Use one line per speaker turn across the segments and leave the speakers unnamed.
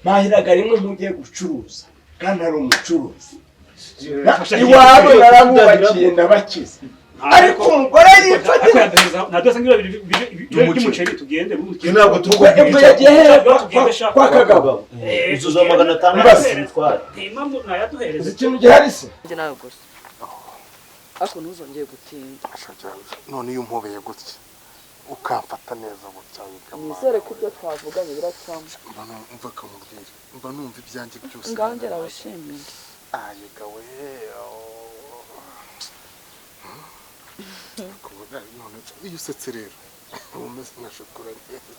Mpahiraga rimwe nk'ugiye gucuruza kandi ari umucuruzi. Iwabo narabubakiye ndabakiza, ariko umugore yifatira.
Ntaduheza nk'ibiro bibiri by'umuceri tugende.
Ntabwo turi
Ubwo yagiye hehe? Kwa Kagabo.
Inzu za 500
Mbese.
zitwara.
Impamvu nayaduhereza.
Uzi ikintu gihari se?
Njye nawe gusa, ariko ntuzongeye gutinda.
None iyo umpobeye gutya, ukamfata neza gutya, wiga.
Nizere ko ibyo twavuganye biracamo.
Mba numva, akamubwira, mba numva ibyanjye byose.
Ngaho ngera wishimire.
Ayiga we, none iyo usetse rero uba umeze nka shokora neza.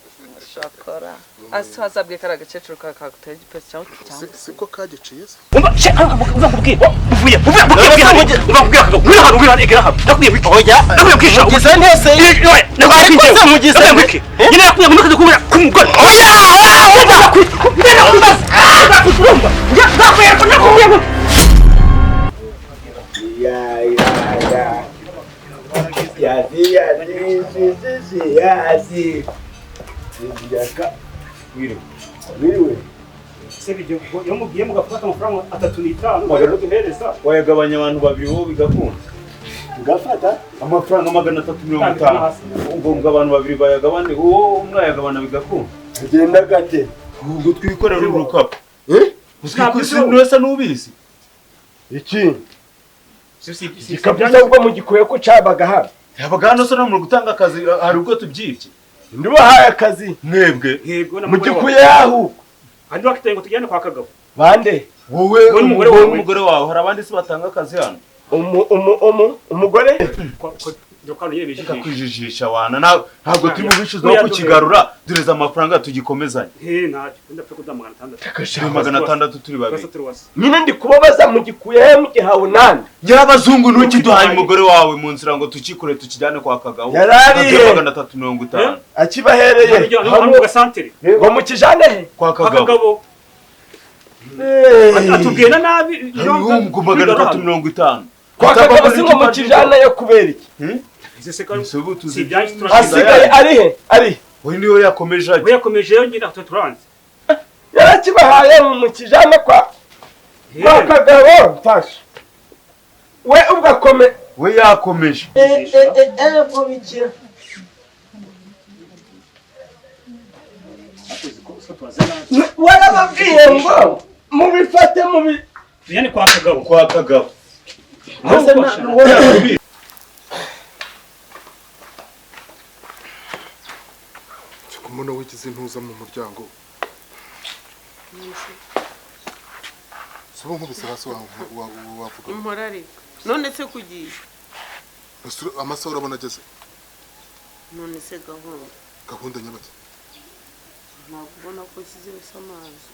Shokora asi wazabwiye kariya gakecuru kawe kagutera igipesi cyangwa cyangwa
Siko kagiciye se?
Umva she, uva nkubwire, uvuye uvuye nkubwire, uva nkubwire akagabo, ngwino hano, ngwino hano, egera hano, ndakubwiye wiki,
Oya.
ndakubwiye kwisha.
Mugize ntese.
Ariko
se mugize
ndakubwiye wiki nyine, nakubwiye ngo ntukaze kubura ku mugore.
Oya.
Oya, mbere umva, urumva, ndakubwiye, ndakubwiye ngo
Ya ya ya yazi yazi zi zi yazi yaka, wiriwe wiriwe.
Se bijyo iyo mugiye mugafata amafaranga 3.5 duhereza.
Wayagabanya abantu babiri wowe bigakunda?
Ngafata
amafaranga 350, ubwo ngo abantu babiri bayagabane, wowe umwe ayagabana bigakunda?
Tugenda gate.
Ubwo twikorera urukapu.
Eh?
Wese n'ubizi.
Iki
si si
gikabyiza ubwo mugikuye ko cabaga hano.
Yabaga hano se? No mu gutanga akazi hari ubwo tubyibye?
Ndibahaye akazi.
Mwebwe.
Yego, na mugore wawe.
Mugikuye yahu.
Andi wakitaye ngo tujyane kwa Kagabo.
Bande?
Wowe.
Wowe n'umugore
Wowe
wawe.
n'umugore wawe. Hari abandi se batanga akazi hano?
Umu umu umu umugore.
Kwa kwa nyine
Reka
bijijisha.
kwijijisha wana, ntabwo turi bubishyuze
Oya,
no kukigarura. Dureza amafaranga tugikomezanye.
He, ntacyo ndapfa kuduha 600.
Turi 600, turi babiri.
Twese turi wase.
Nyine ndi kubabaza, mugikuye he, mugihawe nande?
Nyirabazungu, ntukiduhaye umugore wawe mu nzira ngo tukikure tukijyane kwa Kagabo.
Yarariye.
Aduhe 350.
Akibahereye?
Hano mu gasantere.
Ngo mukijane he?
Kwa
Kwa
Kagabo.
Kagabo. Atubwiye na nabi.
Ngo 350.
Kwa Kagabo si ngo mukijane yo kubera iki?
Si ibyacu.
Asigaye ari he, ari he?
We niwe yakomeje ajya.
We yakomeje yongera turanze.
Yarakibahaye mu mukijane kwa Kagabo? Mfasha we ubwo akome.
We yakomeje.
Mubikira. Warababwiye ngo mubifate mubi.
Tujyane kwa Kagabo.
Kwa Kagabo.
Mbese
Kumubona wigize intuza mu muryango, si ubu nkubise hasi wavuga?
Impora ariko none se kugiye?
Amasaha urabona ageze.
None se gahunda?
Gahunda nyabaki?
Ntabwo ubona ko ushyize wese amazi?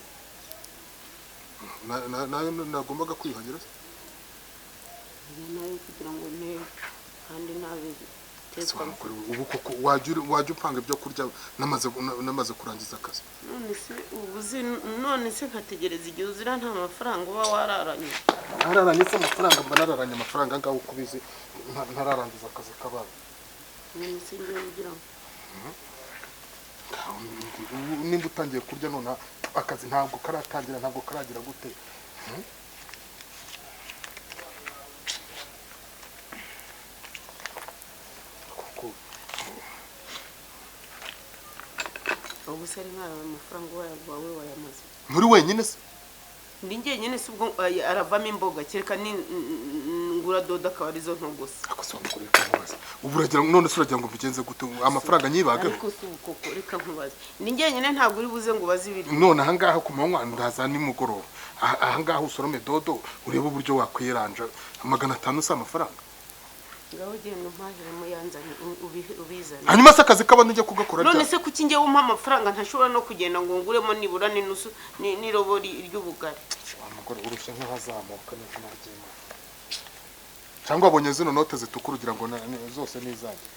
Nayo nagombaga kwiyuhagira se?
Iyo nayo kugira ngo ntebe kandi
Ese
ntabiteka.
wa mugore we, ubu koko wajya upanga ibyo kurya namaze kurangiza akazi?
None se ubu uzi, none se nkategereza igihe uzira nta mafaranga uba wararanye?
Ntararanye se amafaranga? Mba nararanye amafaranga ngaho uko ubizi, ntararangiza akazi k'abana.
None se ngewe ugira ngo
Ubu nimba utangiye kurya none, akazi ntabwo karatangira, ntabwo karagira gute? Hmm? Koko.
Ubu se ari nk'aya mafaranga uba wawe wayamaze?
Nturi wenyine se?
Ndi njyenyine se? Ubwo ay, aravamo imboga, kereka ni ngura dodo akaba arizo nto gusa.
Ako se wamugore, reka nkubaze. Ubu uragira, none se uragira ngo mbigenze gute? Amafaranga nyibage?
Ariko si ubu koko, reka nkubaze, ndi njyenyine, ntabwo uri buze ngo ubaze ibiryo.
None ahangaha ku manywa ndaza nimugoroba. Ahangaha usorome dodo, urebe uburyo wakwiranja. 500 si amafaranga.
Ngaho genda umpahiremo yanzanye ubizane.
Hanyuma se akazi k'abandi njya kugakora
None
ryari?
se kuki njyewe umpa amafaranga ntashobora no kugenda ngo nguremo nibura n'inusu n'irobo ry'ubugari?
Wa mugore, urushya nk'ahazamuka n'izina ry'Imana. Cyangwa wabonye zino note zitukura ugira ngo zose ni izanjye?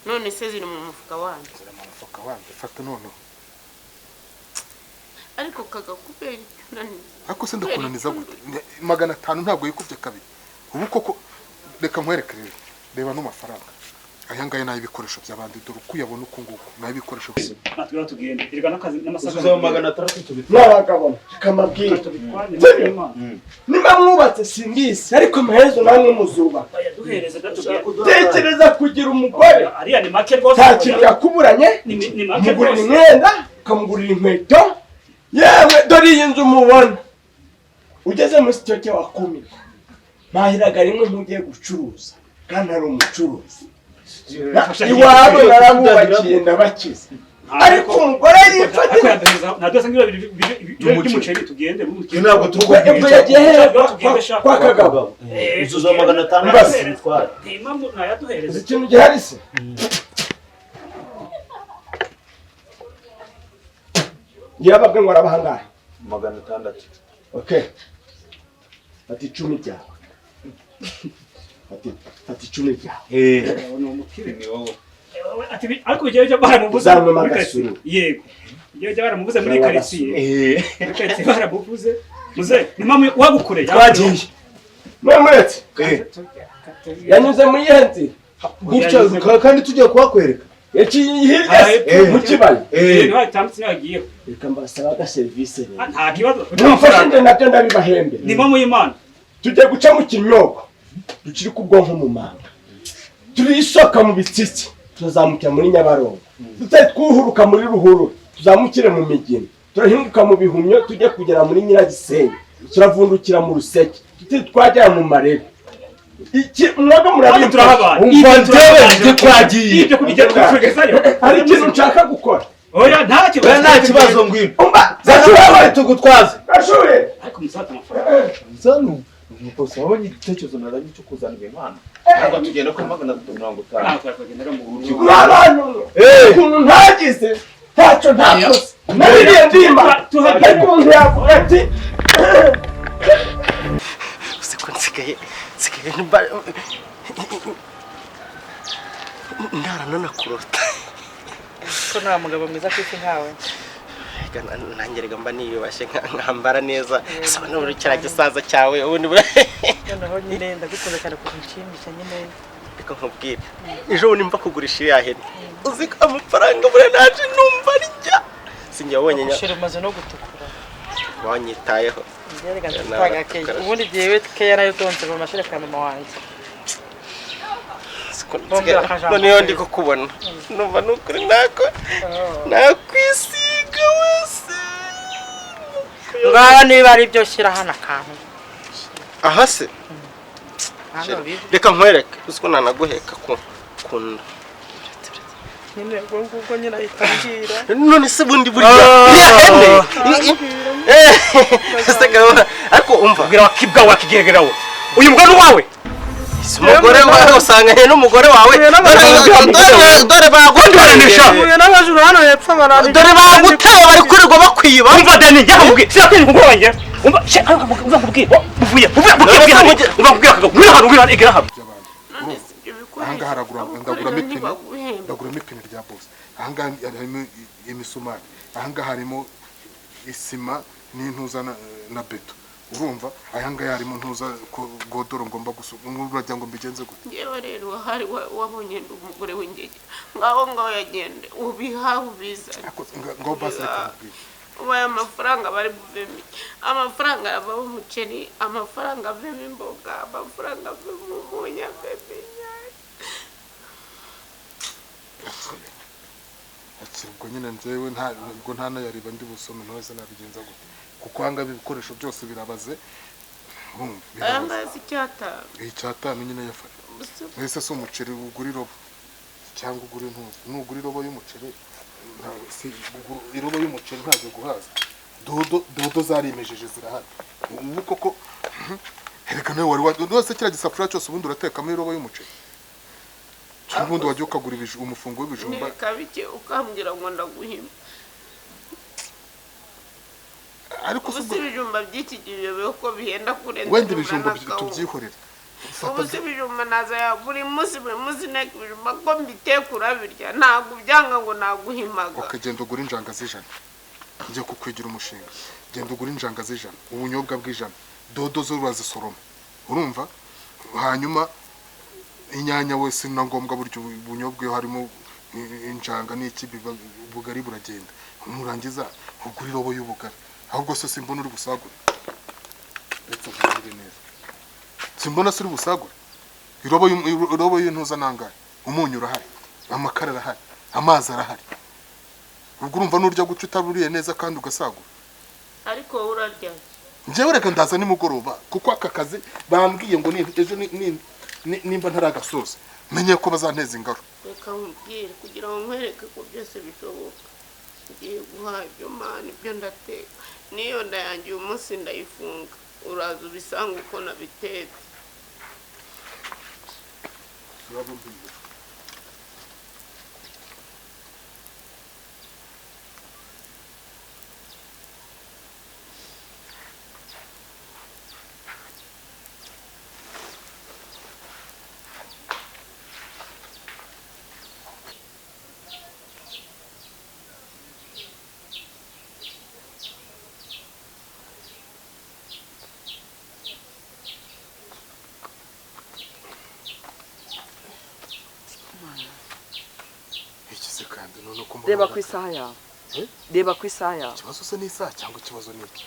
None se ziri mu mufuka wanjye?
Ziri mu mufuka wanjye, fata noneho.
Ariko kagakubera icyo unaniza.
Ariko se ndakunaniza gute? 500 ntabwo yikubye kabiri. Ubu koko reka nkwereke rero, reba no mafaranga. Aya ngaya ni ay'ibikoresho by'abandi, dore uko uyabona uku nguku ni ay'ibikoresho.
Natwe tugende erega n'akazi n'amasaha.
Uzuza 600 tubitware.
N'abagabo, reka mbabwire. Niba mwubatse simbizi, ariko amaherezo namwe muzubaka.
Duhereze datubwira.
Tekereza kugira umugore
Ariya ni make rwose.
nta kintu yakuburanye,
Ni make
umugurira
rwose.
imyenda, ukamugurira inkweto. Yewe, dore iyi nzu mubona, ugeze muri sitoke wakumirwa. Mpahiraga rimwe nk'ugiye gucuruza kandi ari umucuruzi. Iwabo narabubakiye, ndabakiza, ariko umugore yifatira.
Ntaduheza nk'ibiro 2 by'umuceri tugende.
Ntabwo turi
Ubwo yagiye hehe kwa Kagabo?
Uzuza 600 tubitware.
Nayaduhereze.
Uzi ikintu gihari se? Yarababwe ngo arabahangahe?
600.
Okay, fata 10 ryawe, fata 10 ryawe.
Ni wowe.
Ariko bigiye bijya baramubuze
Uzampa
muri karitsiye.
agasuru.
Yego, bigiye bijya baramubuze muri
Uzampa
karitsiye.
agasuru.
Muri karitsiye baramubuze. Muze ni mpamvu wagukoreye.
Twagiye.
Mwemuretse yanyuze muri iyihe nzira?
Gutya kandi tugiye kuhakwereka.
Yaciye hirya se mu kibaya?
Niba yatambutse niba yagiyeho.
Reka mbasaba agaserivisi rero.
Nta kibazo.
Mumfashe, njye nabyo ndabibahembera.
Ni mpamvu y'Imana.
Tujye guca mu kinyobwa dukiri ku bwonko mu manga, turisoka mu bitsitsi, turazamukira muri Nyabarongo, tutari twuhuruka muri ruhurura, tuzamukire mu Migina, turahinguka mu Bihumyo, tujye kugera muri Nyiragisenyi, turavundukira mu Ruseke, tutari twagera mu Marebe. Iki mwebwe murabimfasha.
Turahabaye.
Umva njyewe njye twagiye.
Ibyo kubijya tugezayo.
Hari ikintu nshaka gukora.
Oya, nta kibazo.
Oya, nta kibazo, ngwino.
Umva.
Zashure tugutwaze.
Gashure.
Ariko musaza, amafaranga.
Zanu nuko wabonye igitekerezo nazanye cyo kuzana ibintu ntabwo tugenda kuri 350.
Ntabwo twagendera mu buryo.
Mwabantu, ukuntu ntagize ntacyo ntakoze, naririye ndimba, ariko umuntu yavuga ati
Usiko nsigaye ndarana nakurota.
Ko nta mugabo mwiza ku isi nkawe.
Nanjye rega mba niyubashye, nkambara neza, saba n'ubu kiriya gisaza cyawe ubundi
Noneho nyine ndagukunda cyane kuko unshimisha nyine.
Reka nkubwire, ejo bundi mva kugurisha iriya hene, uzi ko amafaranga buriya naje numva arya sinjye wabonye
Ushira umaze no gutukura.
Wanyitayeho.
Njye reka nditwaga keya, ubundi jyewe keya nayo tonze mu mashereka ya mama wanjye.
Siko
Bombi akajambo
noneho
keza.
Ndi kukubona numva ni ukuri nako nakwisiga wese.
Ngaho niba ari byo, shyira hano akantu.
Aha se?
Hano bibi.
Reka nkwereke, uzi ko nanaguheka ku kunda.
Nyine ubwo ngubwo nyine ahita ambwira.
None se bundi burya iriya hene ese ariko umva.
Ubwira wakibwa wakigeregerawo uyu mugore ni uwawe.
Si umugore wawe, usanga he n'umugore wawe. Dore
Baguhanisha.
Huye n'abajura hano hepfo barandika.
Dore baguteye, bari kurirwa bakwiba.
Umva Dani, njya nkubwire, sinakwiye umugore wanjye. Umva she, ariko umva nkubwire, uvuye uvuye nkubwire, umva nkubwire akagabo, ngwino hano, ngwino hano, egera hano.
By'abandi.
None si ibyo bikoresho
Ahangaha haragura, ndaguramo
abakorera
ipine.
ntibaguhemba?
Ndaguramo ipine rya bose. Ahangaha harimo imisumari, ahangaha harimo isima n'intuza na beto. Urumva ahangaha harimo ntuza ko godoro ngomba gusuka. Uragira ngo mbigenze gute?
Ngewe rero hari wabonye ndi umugore w'ingege, ngaho ngaho yagende ubihahe ubizane.
Ariko ngaho basi reka nkubwire.
Ubu aya mafaranga bari buvemo iki? Amafaranga yavamo umuceri, amafaranga avemo imboga, amafaranga avemo umunyu, avemo inyanya.
Akira ubwo nyine, njyewe nta ubwo nta nayareba ndi busome. Ntoze nabigenza gute? Kuko ahangaha ibikoresho byose birabaze, urumva
Aya
birabaze.
ngaya si icyatanu?
Icyatanu nyine yafata. Ese si umuceri ugura irobo cyangwa ugura intuza? Nugura irobo y'umuceri si irobo y'umuceri ntabwo guhaza. Dodo, dodo zarimejeje zirahari ubu koko. Reka nawe wari wose kiriya gisafuriya cyose, ubundi uratekamo irobo y'umuceri, cyangwa ubundi wajya ukagura umufungo w'ibijumba.
Nereka bike ukambwira ngo ndaguhima.
Ariko
Ubu
si
si ibijumba by'iki gihe uyobewe ko bihenda kurenza
wenda
nibura
ibijumba
n'akawunga.
tubyihorere. Fata.
Ubu si ibijumba naza ya buri munsi, buri munsi nteka ibijumba, ko mbiteka urabirya, ntabwo ubyanga ngo naguhimaga.
Ukagenda ugura injanga z'ijana, ngiye kukwigira umushinga. Genda ugura injanga z'ijana, ubunyobwa bw'ijana, dodo zo urazisoroma, urumva, hanyuma Inyanya wese na ngombwa buryo bunyobwe harimo injanga n'iki ubugari buragenda. Nurangiza ugura irobo y'ubugari. Ahubwo se simbona uri busagure. Ndetse nkubwire neza. Simbona se uri busagure. Irobo y'intuza nangahe? Umunyu urahari, amakara arahari, amazi arahari. Ubwo urumva nurya guca utaburiye neza kandi ugasagura.
Ariko wowe urarya.
Njyewe reka ndaza nimugoroba kuko aka kazi bambwiye ngo ejo nimba ntaragasoza menye ko bazanteza ingaro.
Reka nkubwire kugira ngo nkwereke ko byose bishoboka. Ngiye guhaha ibyo mana ibyo ndateka. Niyo ndayangiye umunsi ndayifunga. Uraza ubisanga uko nabitetse.
Reba ku isaha yawe. Reba ku isaha yawe.
Ikibazo se ni isaha cyangwa ikibazo ni iki?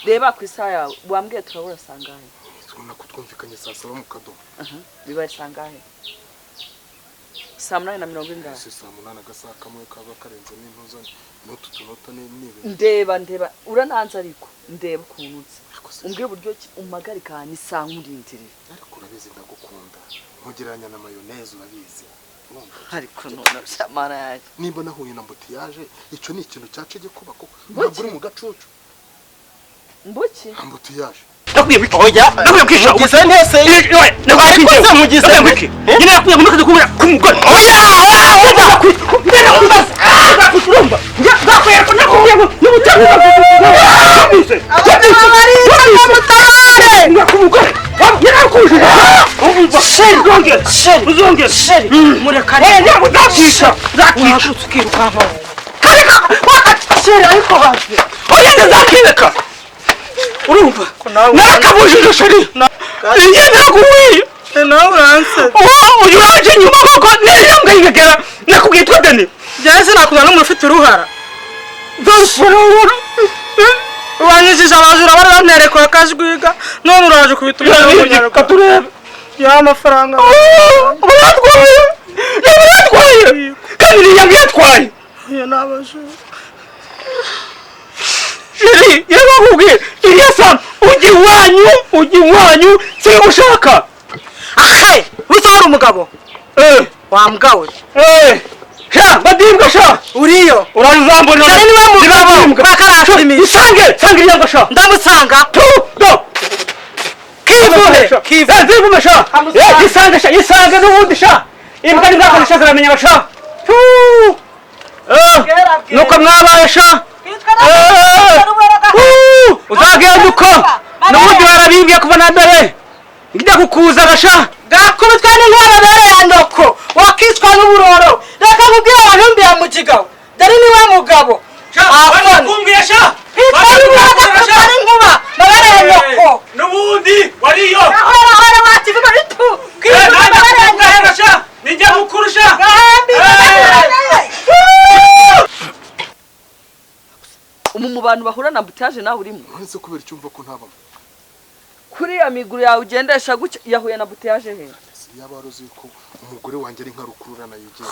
Reba ku isaha yawe. Wambwiye turabura sangahe?
Tubona ko twumvikanye saa 7 mu kadomo.
Bibaye sangahe? Saa 8:40 ingahe?
Saa 8 agasaha kamwe kaba karenze n'intuza n'utu tunota n'ibi.
Ndeba urananze ariko ndeba ukuntu nsa. Umbwiye uburyo umagarika ni saa nkurindirira.
Ariko urabizi ndagukunda. Nkugereranya na mayonnaise urabizi.
Ariko none shamana yanjye
nimba nahuye na mbutiyaje ico ni ikintu cyace gikuba koko ntabwo uri mu gacucu
mbuki
mbutiyaje
nakwiye biki oya nakwiye kwisha
ugize ntese ariko se mugize
biki nyine nakwiye mukaze kubura kumugore
oya
urumva nakwiye ko nakwiye n'ubutanga kumugore Narakabujije sheri. Njye narakubwiye.
Nawe uranse.
Uyu uraje inyuma koko n'iyo yigegera nakubwiye twadeni.
Njyewe sinakuzana n'umuntu ufite uruhara. Wanyujije abajura bari banterekwa akajwiga none uraje kubita umwana w'umunyarwanda.
Turebe.
Ya mafaranga.
Uratwaye. Uratwaye. Kandi ni yambwiye atwaye.
Oya n'abajura.
Sheri, yarakubwiye iriya sam ujya iwanyu ushaka.
Ahe, wese umugabo. Wambwawe.
Sha, badimbwa sha.
Uriyo.
Urazambona.
Sheri niwe mugabo. Bakarashimisha.
Isange, sanga iriya sha.
Ndamusanga.
Tu, do.
Kivume,
kivume. Zivume sha. Isange sha, isange n'ubundi sha. Imbwa n'izakoresha ziramenya sha. Tu. Nuko mwabaye sha. Uzagenda uko n'ubundi barabimbye kuva na mbere njya kukuza gasha
gakubitwa n'inkwara bere ya ndoko wakicwa n'uburoro reka nkubwire abantu mbiya mu kigabo dore niwe mugabo
bakumbwiye sha
gakubitwa n'inkuba mabere ya ndoko
n'ubundi wariyo
ahora ahora wakivuga bitu
nanjye nijya mukurusha
Umu mu bantu bahura na butaje nawe urimo.
Nonese kubera icyumva ko ntabamo.
Kuri ya miguru yawe ugendesha gutya yahuye na butaje he?
Yaba aruzi ko umugore wanjye ari nka rukururana yigenga.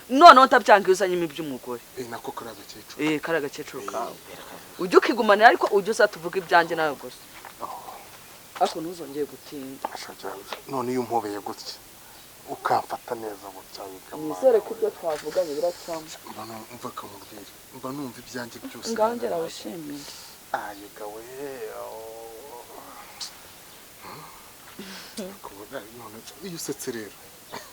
None ntabyangiye uzanye imiby'umugore.
Nako kari agakecuru.
Kari agakecuru kawe. Ujye ukigumanira ariko ujye uzatuvuga ibyanjye nawe gusa. Ariko ntuzongeye gutinda.
None iyo umpobeye gutya ukamfata neza gutya wigamana.
Nizere ko ibyo twavuganye biracamo.
Mva kamubwira. Mba numva ibyanjye byose.
Ngangera wishimiye.
Ayiga we. Kubona none iyo usetse rero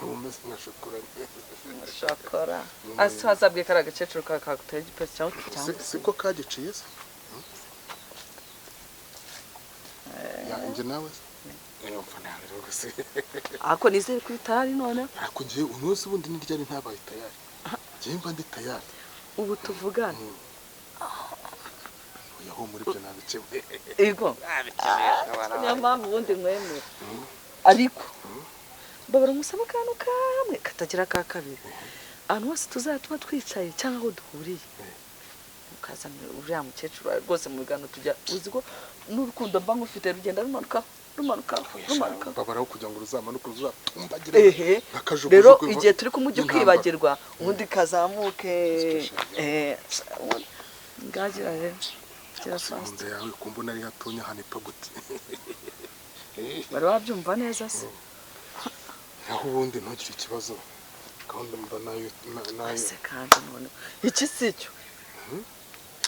umeze nka shokora neza.
Shokora. Ase wazabwiye kari agakecuru kawe kagutera igipesi cyangwa
siko kagiciye se? Ya njye nawe se? Mfa nawe rwose.
Ako nizere ko tayari none.
Ako ngiye umunsi ubundi ni ryari ntabaye tayari. Ngiye mba ndi tayari.
Ubu tuvugana.
Oya ho muri byo nabikewe.
Ego. Niyo mpamvu ubundi nkwemera. Ariko Mbabara nkusaba akantu kamwe katagira ka kabiri. Ahantu hose tuzajya tuba twicaye cyangwa aho duhuriye, ukazana uriya mukecuru wawe rwose mu biganiro tujya, uzi ko n'urukundo mba ngufite rugenda rumanuka rumanuka rumanuka.
Babaraho kugira ngo ruzamanuke ruzatumbagire
Ehe.
nk'akajugujugu
Rero igihe turi kumwe ujya
y'intambara.
ukibagirwa, ubundi kazamuke. Ngagira rero gira fast.
Inda yawe kumbona ari hatonya hanipa gute?
Wari wabyumva neza se?
Naho ubundi ntugire ikibazo, gahunda mba nayo nayo.
Ese kandi none iki si cyo?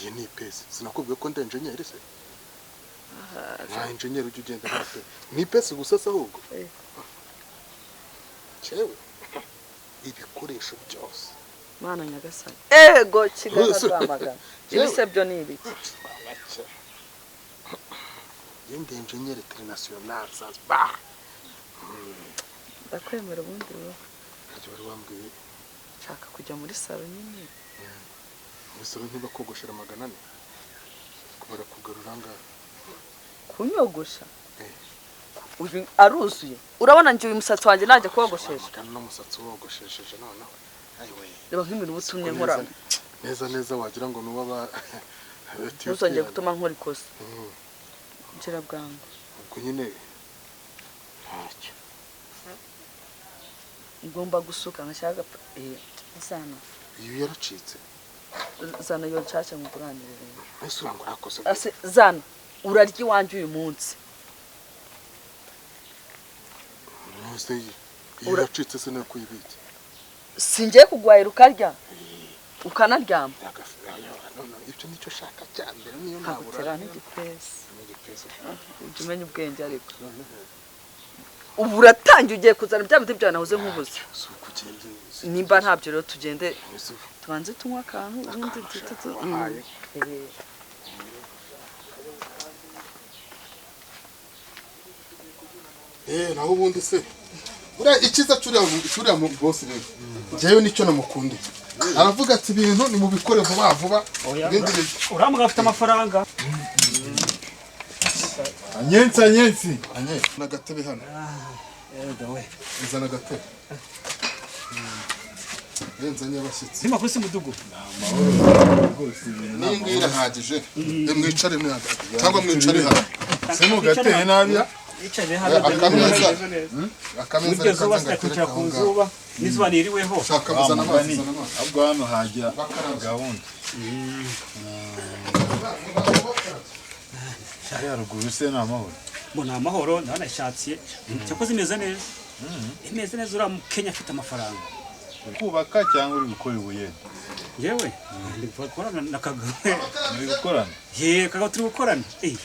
Iyi ni ipesi, sinakubwiye ko ndi enjenyeri se? Nta enjenyeri ujya ugenda nta pesi. Ni ipesi gusa se ahubwo? Cyewe ibikoresho byose.
Mana nyagasani, ego Kigali
Ese-
Rwamagana.
Yewe.
Ibise byo ni ibiki?
Make. Njye ndi enjenyeri international Zanzibar.
Ndakwemera ubundi wowe.
Ntacyo wari wambwiye.
Nshaka kujya muri salon nyine.
Muri salon ntibakogoshera 400, barakugarura angahe?
Kunyogosha?
Eh.
Uyu aruzuye, urabona njye uyu musatsi wanjye najya kuwogoshesha?
Wamagana n'umusatsi wogoshesheje noneho, ayiwe.
Reba nk'ibintu uba utumye
Neza-
nkora.
Neza neza wagira ngo ni uw'aba
Ntuzongere gutuma nkora ikosa. Ngira bwangu.
Ubwo nyine ntacyo.
Ngomba gusuka nkashyira zana.
Iyo yaracitse.
Zana iyo nshyashya nkuguranire rero.
Ese urangwa urakoze?
Ase zana, urarya iwanjye uyu munsi.
Ntuze iyo yacitse se nayo kuyibitse.
Singiye kuguhahira ukarya ukanaryama.
Ibyo nicyo shaka cya mbere niyo
Nkagutera
nabura.
n'igipesi.
N'igipesi.
Ujya umenya ubwenge, ariko ubu uratangiye, ugiye kuzana bya biti byawe nahoze nkubuze.
Si ukugenda.
Nimba ntabyo rero tugende tubanze tunywe akantu, ubundi duhite
Wahaye. Naho ubundi se buriya icyiza cyuriya mu boss rero, njyewe nicyo namukundiye, aravuga ati ibintu nimubikore vuba vuba, ibindi
Uramuga afite amafaranga.
Anyensi, anyensi, anyensi, n'agatebe hano, izana agatebe. Nzanye abashyitsi.
Zima kusi mudugu.
N'iyi ngiyi irahagije. Mwicare mwana cyangwa mwicare hano.
Simugateye nabi.
Icare hano.
Akameza, akameza.
Burya
Reka
zuba
nze
sita kwicara
ngatereke
ku
aho ngaho.
zuba n'izuba niriweho.
Shaka muzana amazi, zana amazi.
Ahubwo hano hajya gahunda. Hariya ruguru se ni amahoro?
Ngo ni amahoro, ndanashatsiye cyakoze imeze neza, imeze neza. Uriya mukenya afite amafaranga.
Kubaka cyangwa uri gukora ibuye?
Yewe, ndi gukorana na Kagame.
Muri gukorana?
Ye, Kagame turi gukorana. Eh.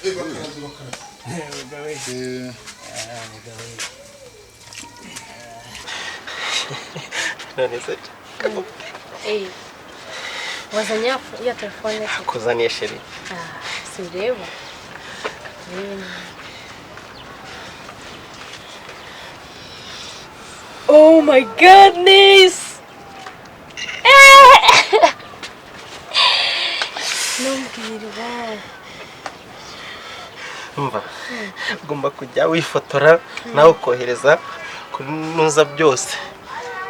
Eh,
None se?
Eh, wazanye ya telefone se?
Kuzaniye chérie.
Ah, sireba. Reba. Oh my goodness! Eh! Ntumbwire, wow.
Umva, ugomba kujya wifotora nawe ukohereza kunuza byose.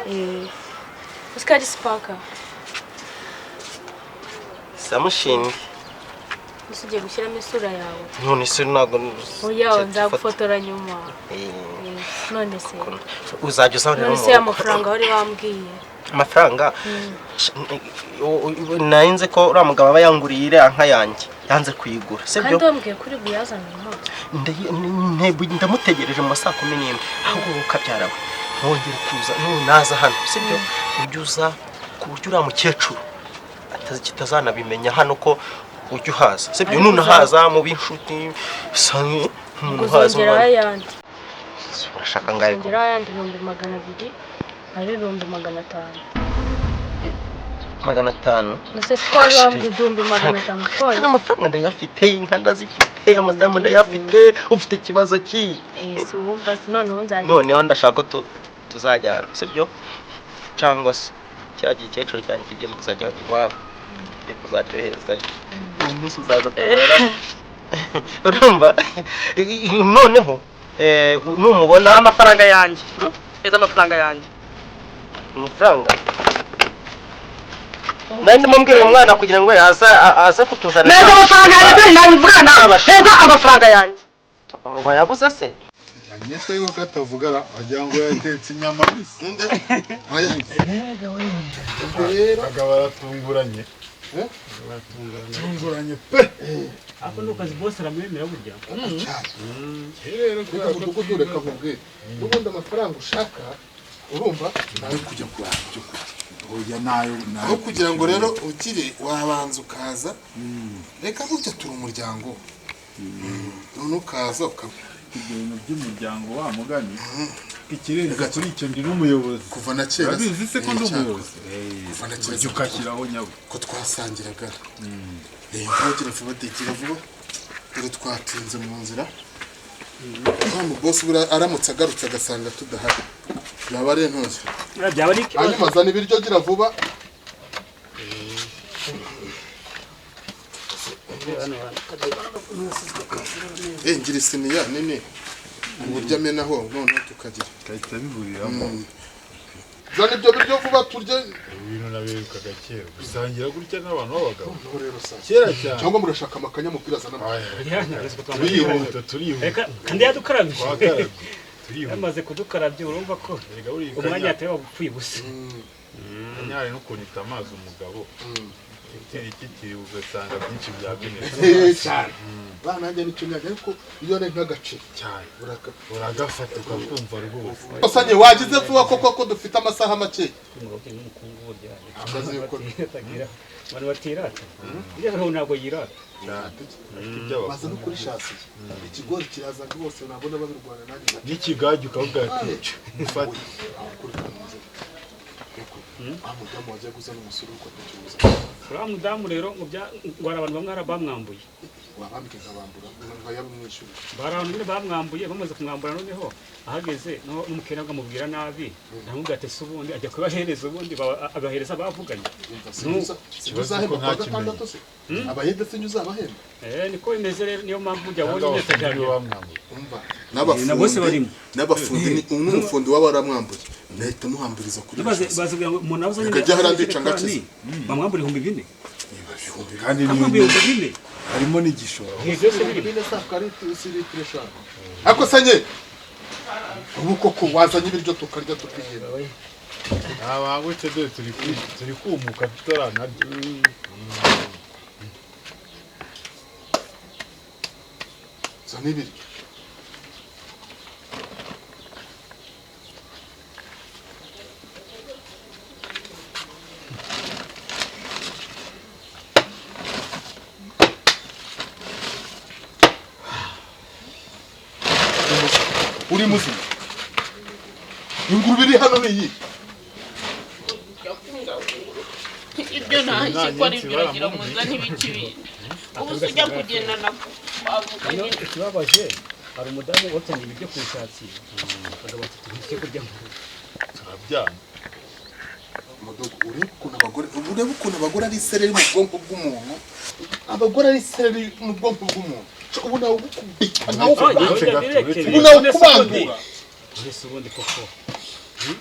Eh, Usika ari sipaka.
Samushinge.
Ese ugiye gushyiramo isura yawe?
None se ntabwo?
Oya, nzagufotora nyuma.
Eh,
Eh, none se?
Uzajya uza rero
None
mu
se
rugo.
amafaranga wari wambwiye?
Amafaranga narinze ko uriya mugabo aba yanguriye iriya nka yanjye, yanze kuyigura, sibyo?
Kandi wambwiye ko uri buyazane uyu munsi.
Ndamutegereje mu ma saa 11. Ahubwo wowe ukabyara we, ntwongere kuza nunaza hano, sibyo? Ujye uza ku buryo uriya mukecuru kitazanabimenya hano ko ujya uhaza, sibyo?
Ariko
Nunahaza mu b'inshuti usange nk'umuntu uhaza
uzongeraho
umwana.
ayandi.
Urashaka angahe?
Uzongeraho ayandi 200,000, ari 500,000.
500?
Ese siko wari wambwiye 500,000 twonyine?
Amafaranga ndayafite, inka ndazifite, amadamu ndayafite, ufite ikibazo ki?
Eh, si wumva se noneho nzajya.
Noneho ndashaka ko tuzajyana, sibyo? Cyangwa se cya gikecuru cyanjye kigiye kuzajya iwabo, kigiye kuzaryoherezayo uyu munsi, uzaza tubara, urumva? Noneho numubona
Amafaranga yanjye.
Meza amafaranga yanjye.
Amafaranga nari ndimo mbwira umwana kugira ngo aze aze kutuzanira.
Meza amafaranga yanjye, dore nabivuga nawe. Meza amafaranga yanjye.
Wayabuze se?
Nyese yuko katavuga wagira ngo yatetse inyama mbisi.
Rero
akaba aratunguranye. Aratunguranye pe.
Ako ni kazi boss aramwemera burya.
Rero
reka mudugudu, reka nkubwire, n'ubundi amafaranga ushaka urumva nawe kujya guhaha ibyo kurya.
Oya, nayo nayo.
Aho kugira ngo rero ukire, wabanza ukaza, reka burya turi umuryango, none ukaza ukaba
Ibyo bintu by'umuryango wa mugani, ikirenze kuri icyo ndi n'umuyobozi.
Kuva na kera.
Urabizi se ko ndi umuyobozi?
Kuva na kera.
Ujya ukashyiraho nyabo.
Ko twasangiraga. Ngaho gira vuba, gira vuba, dore twatinze mu nzira. Wa mu boss buriya aramutse agarutse agasanga tudahari byaba ari intuzi.
Byaba ari ikibazo.
Hanyuma zana ibiryo, gira vuba. Ngira isiniya nini ku buryo amenaho, noneho tukagira
gahita bihuriramo.
Zana ibyo biryo vuba turye.
Ibintu nabirukaga kera, gusangira gutya n'abantu b'abagabo.
Noneho rero sa
Kera cyane.
Cyangwa murashaka amakanya mupira, zana amakanya.
Turihuta, turihuta.
Reka kandi yadukarabye.
Twakarabye, turihuta.
Yamaze kudukarabya, urumva ko
Erega buriya
umwanya yateye wapfuye ubusa.
Kanya hari n'ukuntu ita amazi umugabo ikiri kikiri, ugasanga byinshi byamenetse.
Cyane ba, nanjye nicyo myaka, ariko iyo ari nk'agaceri
cyane uragafata ukakumva rwose.
Basanye wagize vuba koko ko dufite amasaha make.
Umugabo n'umukungu burya.
Akazi yuko
Atagira abantu batirata. Burya ntabwo yirata.
Cyane afite iby'abakuru.
Baza no kuri shasiye, ikigori kiraza rwose, nabona babirwana nanjye
N'ikigage ukavuga ati mufate.
Kuri kaminuza wa mudamu wajya kuzana umusore uko ntakibuza.
Uriya mudamu rero ngo bya ngo hari abantu bamwe bamwambuye.
Wabambike nkabambura nkayabimwishyura.
Bari abantu nyine bamwambuye, bamaze kumwambura noneho ahageze n'umukene akamubwira nabi, aramubwira ati se ubundi ajya kubahereza, ubundi abahereza bavuganye.
Uzahemba kuwa gatandatu se? Abayede se uzabahemba?
Eh, niko bimeze rero, niyo mpamvu ujya
Cyangwa
wonyine
abafundi
tajya.
nibo bamwambuye.
Umva,
Na bose
n'abafundi
barimo.
N'abafundi n'umufundi waba waramwambuye nahita muhambiriza kuri
Baze
shasi.
baze kugira ngo umuntu abuze
Reka jya hariya ndica ngakize.
Bamwambura 4000.
Kandi
Bamwambura 4000.
Harimo n'igishoro.
Ibyo byose birimo.
Bine safu ari litiro 5. Ariko se nye ubu koko wazanye ibiryo tukarya tukiheba?
Ntabangutse, dore turi kumuka tutaranarya.
Zana ibiryo. Uri muzima? Ingurube iri hano ni iyi.
Ibyo ntashye ko ari ibyo uragira ngo uzane ibiki bindi, ubu se ujya kugenda na wavuga
Iyo
nyine.
Ikibabaje, hari umudamu wazanye ibiryo ku ishatsi, akagabo ati icyo kurya mu rugo.
Turabyanga.
Mudogo, urebe ukuntu abagore ari isereri mu bwonko bw'umuntu. Abagore ari isereri mu bwonko bw'umuntu. Ubu nawe ugukubita nawe, ubu nawe ukubandura.
Uretse ubundi koko.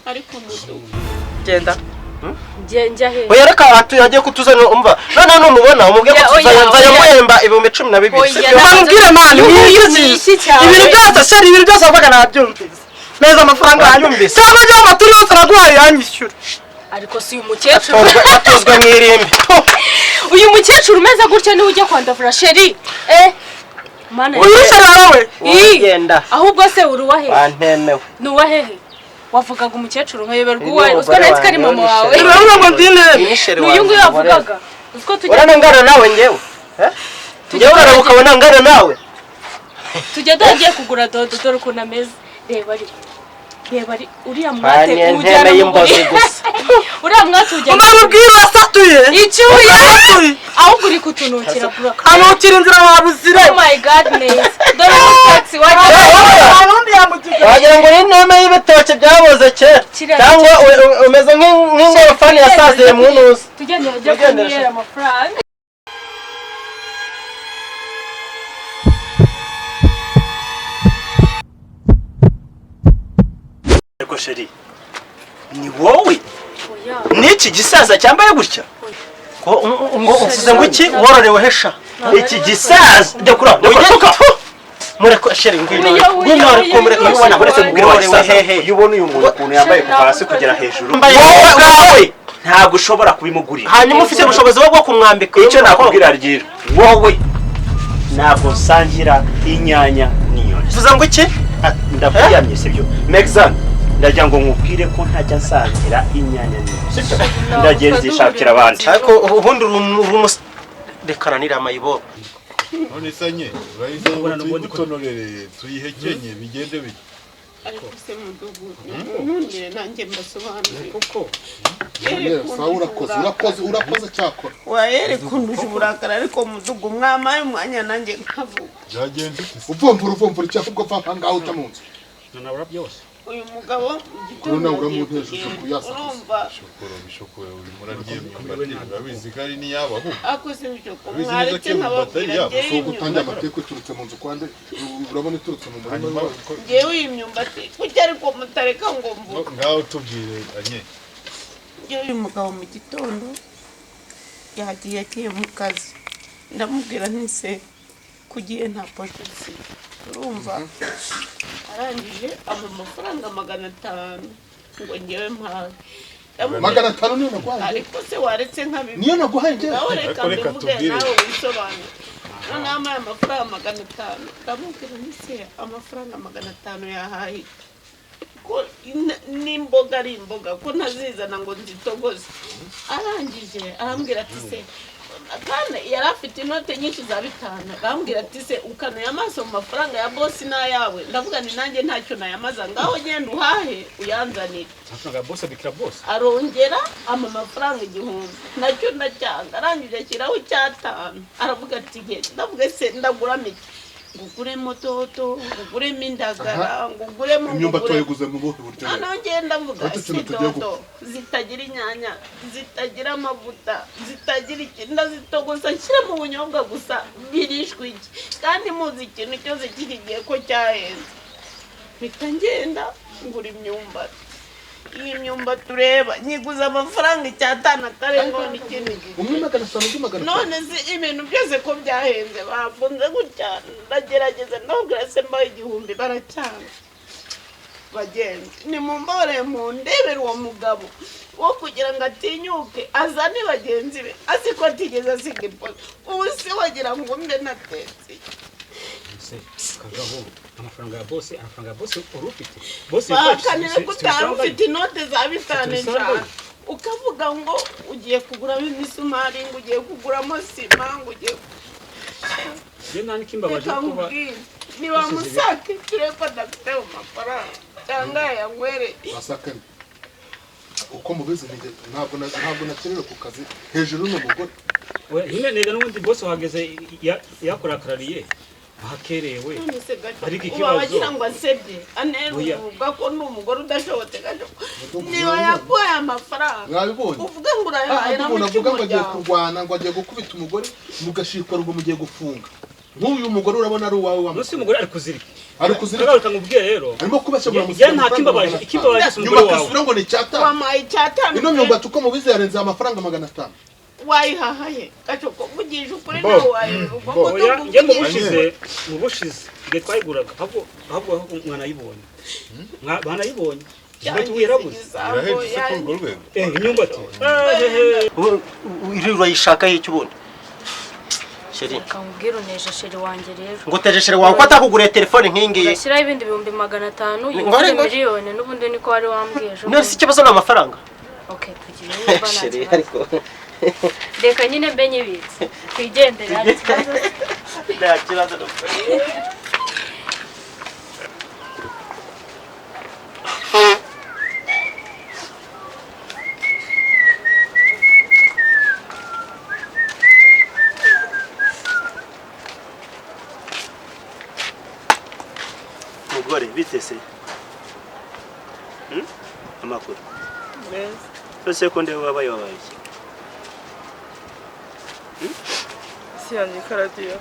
Ariko mudogo.
Genda.
Njya he?
Oya, reka atuye agiye kutuzanira. Umva, noneho numubona umubwiye ko
Oya,
tuzajya
oya,
nzajya
oya.
muhemba 12,000.
Oya,
Sibyo?
ntabwo-
Mbwira mani.
Uyu
Ni
iki cyawe?
Ibintu byose sheri, ibintu byose wavuga nabyumvise. Meza amafaranga yanjye.
Wabyumvise?
Cyangwa njyewe amaturo yose naguhaye yanyishyura.
Ariko si uyu mukecuru.
Atozwe mu irimbi.
Uyu mukecuru umeze gutya niwe ujya kwandavura sheri? Eh, mana!
Uyu sheri wawe?
Ii,
Genda.
Ahubwo se uri uwahe?
Wantemewe.
Ni uwahehe? Wavugaga umukecuru nkayoberwa
Uyu
uwawe.
ni
Uziko nari nzi ko ari
umugore
mama
wanjye,
wawe.
ni
Uravuga ngo ndine.
Iyi ni sheri
Ni uyu nguyu
wanjye,
wavugaga? Uziko tujya
Urabona ngana nawe njyewe? Eh? Njyewe urareba ukabona ngana nawe?
Tujya tugiye kugura dodo, dore ukuntu ameze. Reba, ari reba, ari uriya mwate
Bane
ujyana
nteme
mu
y'imbozi
buriri.
gusa.
Uriya mwate ujyana
Umara ubwira urasatuye.
Icyuya.
Urasatuye.
Ahubwo uri kutunukira bro.
Anukira inzira wabuzire.
Oh my godness, dore umusatsi wagira
Arundi yamugize.
Wagira ngo ni inteme y'ibitoki byaboze kera.
Kiriya
Cyangwa umeze nk'ingorofani yasaziye mu ntuza.
Tugendera ujya
Tugendere.
kumwihera amafaranga.
Ariko
Chéri, ni wowe n'iki gisaza cyambaye gutya?
Ngo uvuze ngo iki? Wororewe hesha?
Iki gisaza, ndekura, ndekura.
Mureko chéri, ngwino.
Oya, oya,
Ngwino, ariko mureko.
oya,
Ubona uretse mubwira wa
Wororewe
gisaza,
hehe?
iyo ubona uyu muntu ukuntu yambaye kuva hasi kugera hejuru,
Mbaye
wowe ubwawe ntabwo ushobora kubimugurira.
Hanyuma ufite ubushobozi bwo kumwambika?
Icyo nakubwira rero, wowe ntabwo nsangira inyanya n'inyoni.
Uvuze ngo iki?
Ndakwiyamye, sibyo Mexan? Ndagira ngo nkubwire ko ntajya nsangira inyanya n'inyoni, sibyo? Ndagiye nzishakira abandi.
Ariko ubundi uri rekana niriya mayibobo.
None se nye, urayizana ngo tuyigutonorere, tuyihekenye, bigende bite?
Ariko se mudugudu, nkundire nanjye mbasobanurire.
Koko.
Sawa, urakoze, urakoze, urakoze cyakora.
Wayere kundusha uburakari, ariko mudugu mwamaye umwanya nanjye nkavuga.
Byagenze ute se?
Uvumvura, uvumvura icyaha, ubwo va aha ngaho uca mu nzu.
Nanabura byose.
Uyu mugabo mu
Kuri
gitondo
nawe
agiye
uramunteje
kugenda,
kuyasa.
urumva?
Shokoro bishokoro, urimo urarya imyumbati, urabizi ko ari n'iyabo ahubwo.
Akoze ibyo ko
Ubizi neza
mwaretse
ko imyumbati ari
nkababwira
iyabo.
njyewe
Si ugutangira
imyumbati.
amateka iturutse mu nzu kwande, urabona iturutse mu murima
Hanyuma
w'iwawe.
ko-
Njyewe iyi myumbati, kuki ariko mutareka ngo mvuge?
Ngaho tubwire anye.
Njyewe uyu mugabo mu gitondo yagiye, agiye mu kazi, ndamubwira nti se kugiye nta poshe mfite, urumva? Arangije ampa amafaranga 500 ngo njyewe mpahe. Ndamubwira-
500 niyo naguhaye?
Ariko se waretse nkabivuga?
Niyo naguhaye njyewe?
Nawe reka
Ariko reka
mbivuge.
tubwire.
Nawe wisobanure. Noneho ampaye amafaranga 500, ndamubwira nti se amafaranga 500 yahaye ko n'imboga ari imboga, ko ntazizana ngo nzitogoze? Arangije arambwira ati se, kandi yari afite inote nyinshi za 5, arambwira ati se ukanuye amaso mu mafaranga ya bosi n'ayawe? Ndavuga ni nanjye ntacyo nayamaza, ngaho genda uhahe uyanzanire.
Amafaranga ya bosi abikira bosi.
Arongera ampa amafaranga 1000, nacyo ndacyanga. Arangije ashyiraho icyatanu, aravuga ati genda. Ndavuga se ndaguramo iki? Ngo uguremo dodo, ngo uguremo indagara, ngo uguremo, ngo
Imyumbati
uguremo.
wayiguze mu buhe buryo rero?
Noneho ngenda mvuga
Uretse
si
ikintu tugiye
dodo zitagira inyanya, zitagira amavuta, zitagira iki, ndazitogosa nshyire mu bunyobwa gusa, birishwe iki? Kandi muzi ikintu cyose kiri gihe ko cyahenze. Mpita ngenda ngura imyumbati. Iyi myumbati ureba nyiguze amafaranga 500 atarengaho n'ikindi gihe.
Umwe 500, undi 500.
None se ibintu byose ko byahenze, bafunze gutya? Ndagerageza ndababwira se mbaho 1000, baracyanga. Bagenzi, nimumbore mundebere uwo mugabo wo kugira ngo atinyuke azane bagenzi be, azi ko atigeze asiga ipoto. Ubu se wagira ngo mbe natetse?
Se kagabo, amafaranga ya bosi, amafaranga ya bosi uri ufite bosi.
Bahakanira ko utari ufite inote za 5,
Tubisangayo.
5, ukavuga ngo ugiye kuguramo imisumari, ngo ugiye kuguramo sima, ngo ugiye
Njye nta n'ikimbabaje
Reka
kuba
nkubwire, niba musake turebe ko adafite ayo mafaranga cyangwa yayanywereye.
Basakane uko mubizi, ntabwo nakerewe ku kazi hejuru n'umugore.
Oya, nyine nega n'ubundi bosi wahageze yakurakarariye wahakerewe.
None se gato,
Ariko
uba
ikibazo
wagira ngo ansebye, antere
Oya.
uvuga ko ndi umugore udashobotse? Gato, niba yaguhaye amafaranga,
Mwabibonye?
uvuga ngo urayahahira
Hahandi
mu
umuntu avuga ngo agiye
cy'umuryango.
kurwana, ngo agiye gukubita umugore, mugashikwa ngo mugiye gufunga. Nk'uyu mugore urabona ari uwawe wa
Munsi umugore ari kuzirika.
Ari kuzirika.
Kagabo, reka nkubwire rero.
Arimo kubeshya ngo
Njye nta kimbabaje, ikimbabaje si
nyuma
umugore wawe.
akasubira ngo ni icyatanu.
Wampaye icyatanu.
Ino myumbati uko mubizi yarenze amafaranga 500.
Wayihahaye gacoko? Mvugije ukuri.
Bo.
Nawe wayiruka.
Bo.
Oya, njye mu bushize igihe twayiguraga, ahubwo mwanayibonye. Banayibonye imyumbati ubu yarabuze.
Irahenze se kuri urwo rwego?
Imyumbati.
Iri urayishakaho iki ubundi, chéri?
Reka nkubwire, uneje chéri wanjye rero.
Ngo uteje chéri wawe ko atakuguriye telefone nk'iyi ngiyi?
Ugashyiraho ibindi 500,000
Ngo
yujuje
ngo-
miliyoni, n'ubundi niko wari wambwiye ejo.
None se ikibazo ni amafaranga?
Okay, tugiye niba nta
Chéri,
kibazo.
ariko
Reka nyine mbe nyibitse, twigendere, hari ikibazo?
Nta kibazo.
Mugore, bite se? Amakuru yose ko ndeba wabaye iki?
Si yanjye ikaradiyo.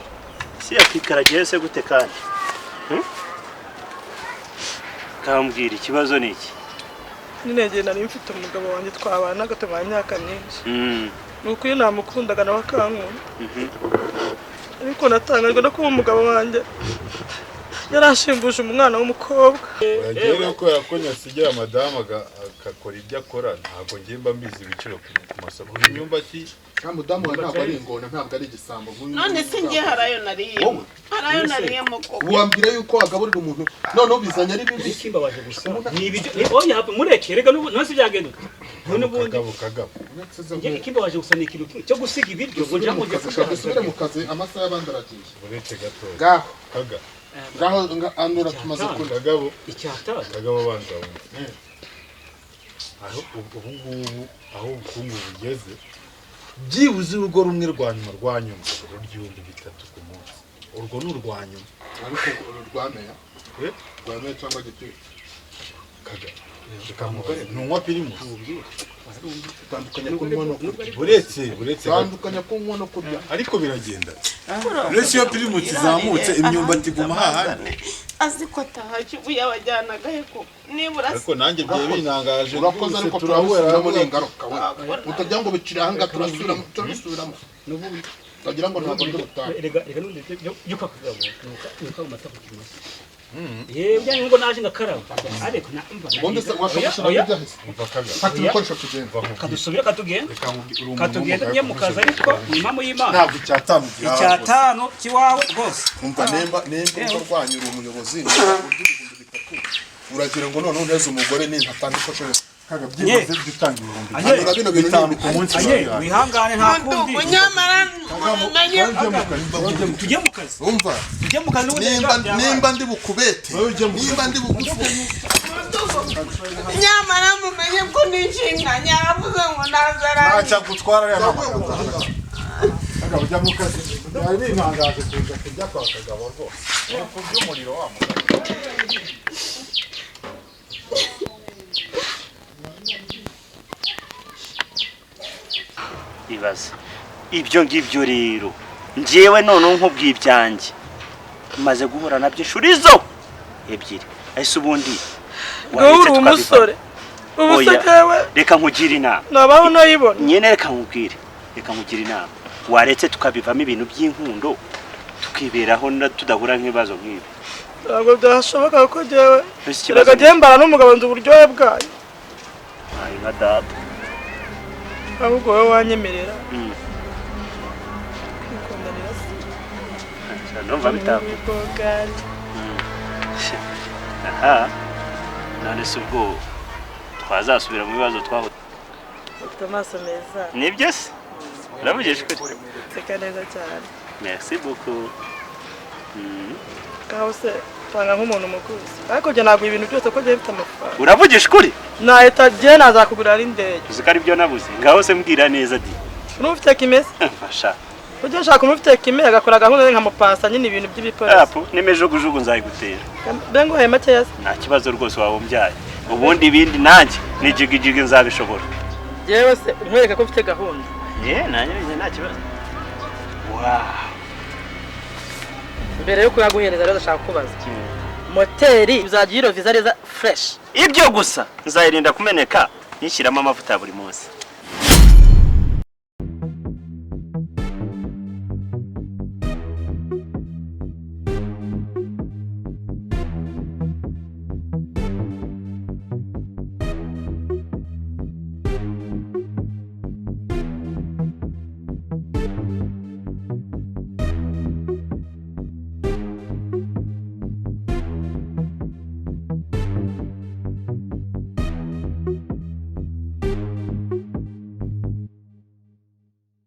Si yakikaragiye se gute kandi? Kambwira, ikibazo ni iki?
Nyine igihe nari mfite umugabo wanjye twabanaga tumara imyaka myinshi. Ni ukuri namukundaga nawe akankunda. Ariko natangajwe no kuba umugabo wanjye yarashimbuje umwana w'umukobwa.
Yagiye rero kubera ko nyasigira madamu agakora ibyo akora, ntabwo ngiye mba mbizi ibiciro ku masoko. Imyumbati
nta mudamu wawe ntabwo ari ingona, ntabwo ari igisambo nk'uyu.
None se ngiye harayo nariyemo? Harayo nariyemo koko?
Wambwira yuko wagaburira umuntu noneho bizanye ari bibi.
Ikimbabaje gusa ni ibiryo. Oya, mureke rega none se byagenda
none ubundi kagabo.
Ngiye ikimbabaje gusa ni ikintu cyo gusiga ibiryo ngo njya kujya
gusubira mu kazi, amasaha y'abandi aragiye.
Uretse gato.
Ngaho.
Kaga.
Ngaho andura tumaze kuri
kagabo.
Icyatanu.
Kagabo banza wumve. Aho ubu ngubu aho ubukungu bugeze, byibuze urugo rumwe rwa nyuma rurya 3000 ku munsi. Urwo ni urwa nyuma.
Ariko rwameya. Rwameya cyangwa gitifu.
Kaga. Reka ntunywa pirimusi.
Tandukanya kunywa no kurya.
Uretse
tandukanya kunywa no kurya.
Ariko biragenda. Uretse iyo pirimusi izamutse imyumbati iguma hahandi.
Azi ko atahashye ubu yabajyanaga he koko? Nibura
ariko nanjye byari binangaje.
Urakoze ariko turahura muri ingaruka we. Utagira ngo bicira ahanga turasubiramo turabisubiramo. Utagira ngo ntabwo ndi butahe.
Rega rega n'ubundi byo kwa kagabo nuka mu matako kimasa. Yewe byanye ngo naje ngakaraba. Ariko na mva.
Ubundi se washobora byahise.
Umva kaga.
Fata ibikoresho tugenda.
Kadusubira katugenda. Katugenda njye mu kazi ariko ni impamo y'Imana.
Ntabwo icyatanu gihawe.
Icyatanu kiwawe rwose.
Umva nemba urwanya uri umuyobozi urya 3000. Uragira ngo noneho uneze umugore nintatanga ikoresho.
Kaga byibuze dutanga 5000 ku munsi.
Wihangane nta kundi.
Nyamara
tujye mu kazi.
Umva.
Tujye mu kazi.
Nimba ndi bukubete. Nimba ndi bugufu.
Nyamara mumenye ko n'inshingano yaravuze ngo nazara.
Ntacyo gutwara ya mama. Kaga ujya mu kazi. Byari binangaje kuza kujya kwa Kagabo rwose. Ku by'umuriro wa mugabo.
Ibaze ibyo ngibyo rero njyewe noneho nkubwiye ibyanjye maze guhura nabyo inshuro izo ebyiri. Ese ubundi
uri umusore ubu se jewe
reka nkugire inama.
Nabaho nayibona
nyine reka nkubwire, reka nkugire inama. Waretse tukabivamo ibintu by'inkundo tukiberaho tudahura nk'ibibazo nk'ibi.
Ntabwo byashoboka kuko jewe reka njye mbana n'umugabo nzi uburyohe bwayo.
Ayi nka data.
Ahubwo wowe wanyemerera kwikundanira se.
Ndumva bitakugari. Aha none se ubwo twazasubira mu bibazo twaho.
Ufite amaso meza.
Nibyo se? Uravugisha ukuri.
Seka neza cyane.
Merci beaucoup.
Kaho se tanga nk'umuntu mukuru. Ariko njye ntabwo ibintu byose ko njye mfite amafaranga.
Uravugisha ukuri?
Nahita njye nazakugurira ari indege.
Uzi ko ari byo nabuze. Ngaho se mbwira neza di.
Ufite kimeze?
Mfasha.
Ujye ushaka umufite kime agakora gahunda nkamupasa nyine ibintu by'ibipolisi.
Apo nimejugujugu nzayigutera.
Be nguhaye makeya se?
Nta kibazo rwose wabumbyaye. Ubundi ibindi nanjye ni jigijigi nzabishobora.
Yewe se nkwereka ko mfite gahunda.
Ye nanjye nta kibazo. Wow.
Mbere yo kuyaguhereza rero ndashaka kubaza. Moteri uzajya uyiroviza neza fresh.
Ibyo gusa nzayirinda kumeneka nishyiramo amavuta buri munsi.